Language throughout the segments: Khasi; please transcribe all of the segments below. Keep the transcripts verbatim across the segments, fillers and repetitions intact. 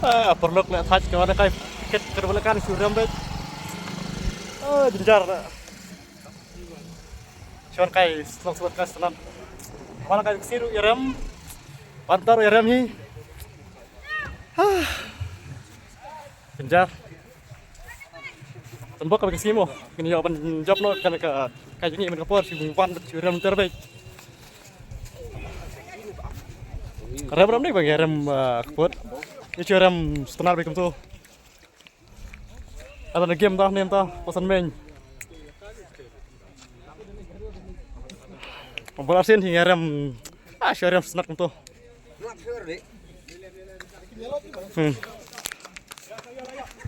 Ah, paralok, leh thait ka wan kai, tiket ka dei ba leh kan shu rem beit. Ah, jynjar. Shu wan kai, shu wan kai snem. Wan kai ksiar ruh ïa rem. Wan tar ruh ïa rem hi. Ah. Jynjar. Tang ba ka bak ka simo. Kine ïa ban jop noh, kan ka, ka jingim ka por shu wan shu rem ter beit. Rem rem ni ba ngi rem, ah, ka put. Ni shu rem snem beit kumto. Ada na game tah nem tah pasan main. Bola sin hi rem. Ah, shu rem snem kumto. Hmm.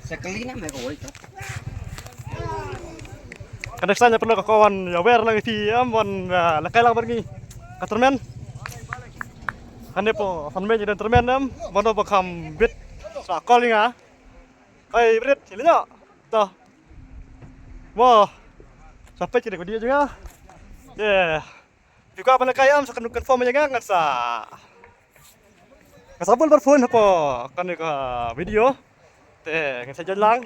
Sekali na me ko woi to. Ka next time paralok ka wan ïa wer lang iti em wan, ah, lehkai lang bad ngi. Ka tournament. Kane po fan me jingdon tournament em wan ba kham bit sa call nga. Ai brit sila nya. To. Mo. Sampai kini video juga. Yeah. Phi kwah ban lehkai em sa kynduh confirm ïa nga ngan sa. Nga sa bun bar phone hapoh kane ka video. Te ngan sa join lang.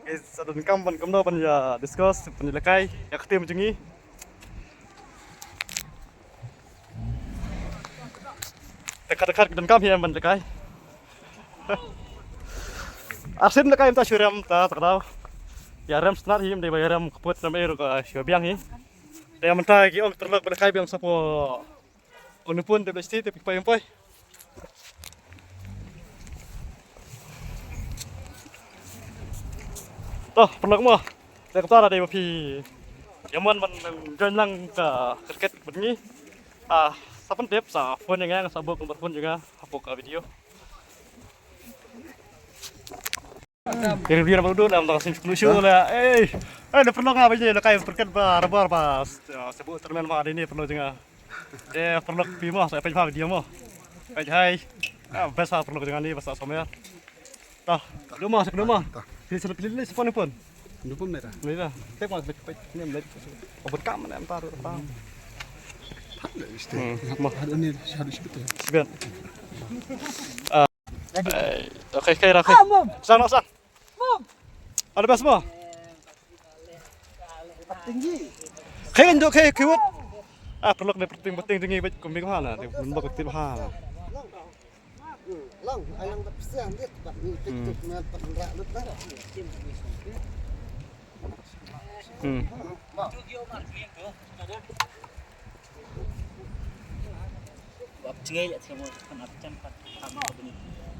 Ngi sa donkam ban kumno ban ïa discuss ban ïa lehkai ïa ka team jong ngi. Te khat khat donkam hi em ban lehkai. Arsien lehkai mynta shu rem ta ta ka daw. Ïa rem snem hi em dei ba ïa rem ka put rem ei ruh ka shu biang hi. Te mynta ki ong paralok ba lehkai biang sa poi. Ong ni pun te ba sti te poi poi. To paralok mo. Te kata dei ba phi ïa mon ban join lang ka cricket bad ngi. Ah, sa pyntip sa phone ïa nga, sa buh ka number phone jong nga hapoh ka video. Kiri dia baru dulu dalam tang sini sepuluh show lah. Eh, eh, dah pernah ngah biji lehkai cricket ba rabar ba. Sebut termen ba ini pernah juga. Eh, pernah pima saya page ba dia mo. Page hai. Ah, biasa pernah dengan ni biasa somer. Tah, dua mah, dua mah. Sini sini pilih pilih sepon pun. Dua pun merah. Merah. Tek mas tek tek ni melihat. Obot kam mana entar entar. Hmm, mah. Ada ni satu sebut. Sebut. Eh, okay, okay, okay. Ah, mom. Sang, sang. Mom. Ada bas mo. Tinggi. Kay ndo kay kiwat. Ah, paralok ne perting perting tinggi bet kumbi ko hana, de mun bak tip hana. Long, ai lang da pesian dia tempat ni, tik tik, mel pat rak lut dah. Hmm.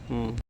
Hmm.